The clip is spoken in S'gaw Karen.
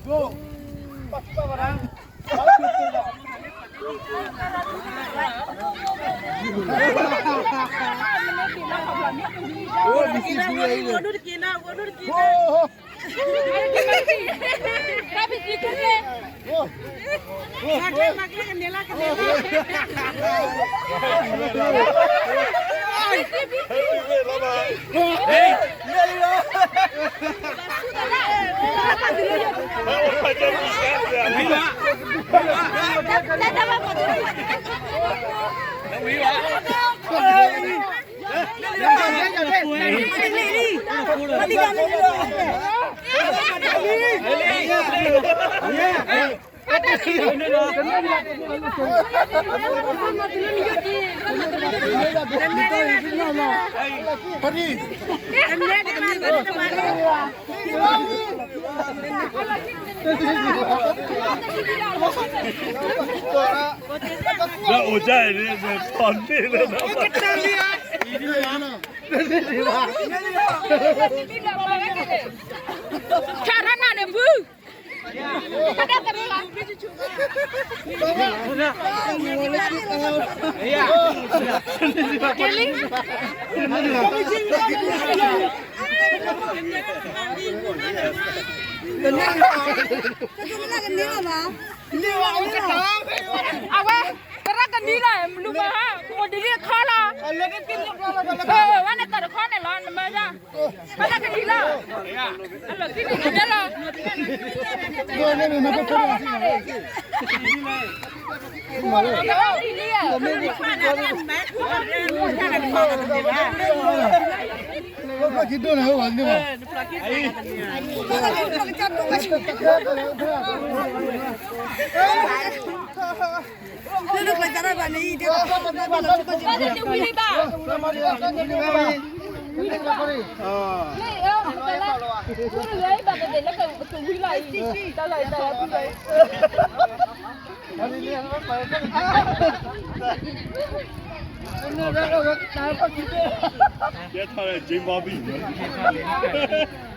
လၢအိၣ်ကၢ်အံၤန့ၣ် ပီၣ်န့ၢ်လၢ ဆၣ်ထီၣ်နၤန့ၣ်ဘု အဝဲ သရၣ်ကနံၤလီၤ မလူၤမၤဟါ ကအိၣ်ဒ်န့ၣ်တခီလီၤ ဝဲန့ၣ်တၢ်တခီန့ၣ်လီၤ နမၤယါ သရၣ်ကနံၤလီၤ အလီၢ်ခံန့ၣ် ကဒဲလီၤ ကဲထီၣ်လၢ James Bond ဘံၣ်